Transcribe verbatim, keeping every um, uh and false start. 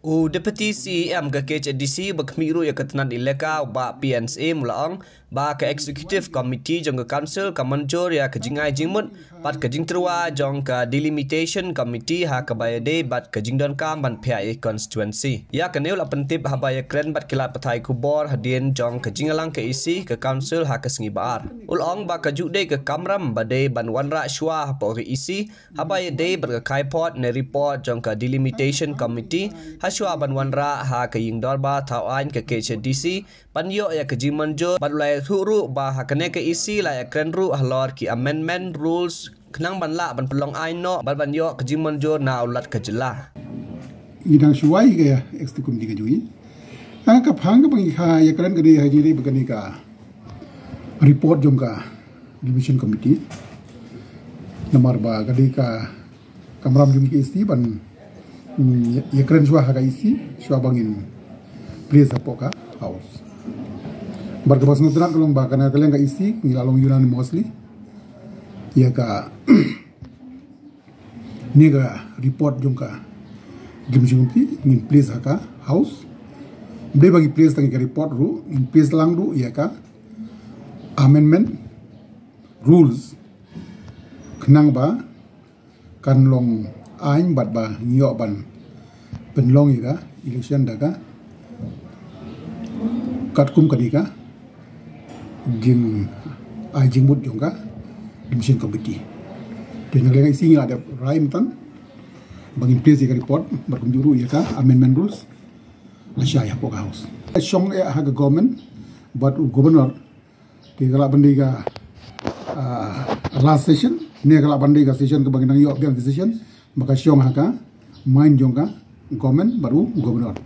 U Deputy C E M ka K H A D C ba khmih ruh ïa ka tnat elaka, u Bah P N S A, u la ong ba ka Executive Committee jong ka Council ka mynjur ïa ka jingai jingmut bad ka jingtyrwa jong ka Delimitation Committee ha kaba ïadei bad ka jingdonkam ban phiah ïa constituency. Ïa kane u la pyntip haba ïakren bad ki lad pathai khubor hadien jong ka jingïalang ka E C ka Council ha ka sngi ba ar. U la ong ba ka ju dei ka kamram ba dei ban wanrah shuwa hapoh ka E C haba ïadei bad ka khaïi phot ne report jong ka Delimitation Committee, ha shuwa ban wanrah ha ka ïing dorbar thaw aiñ ka K H A D C ban ïoh ïa ka jingmynjur, bad u la ïathuh ruh ba ha kane ka E C la ïakren ruh halor ki amendment rules khnang ban lah ban pynlong aiñ noh bad ban ïoh ka jingmynjur na u Lat ka jylla. Ngi dang shuwa ïa ka Executive Committee ka jong ngi. Tang ka phang kaba ngi kha ïakren ka dei ha jingdei ba kane ka report jong ka Delimitation Committee. Namar ba ka dei ka kamram jong ka E C ban, mm, ïa, ïakren shuwa ha ka E C, shuwa ba ngin place hapoh ka House. Bad kaba sngewtynnat ka long ba kane ka liang ka E C ngi la long unanimously ïa ka ne ka report jong ka Delimitation Committee ngin place ha ka House. Ym dei ba ngi place tang ïa ka report ruh, ngin place lang ruh ïa ka amendment rules khnang ba kan long aiñ bad ba ngi ïoh ban pynlong ïa ka election da ka katkum kane ka jingai jingmut jong ka Delimitation Committee. Te na ka liang ka E C ngi la dep rai mynta ba ngin place ïa ka report bad kumjuh ruh ïa ka amendment rules lashai hapoh ka House. Shong eh ha ka government bad u governor. Te ka lah ban dei ka, ah, last session, ne ka lah ban dei ka session kaba ngi nang ïoh biang decision, ba ka shong ha ka mind jong ka government bad u governor.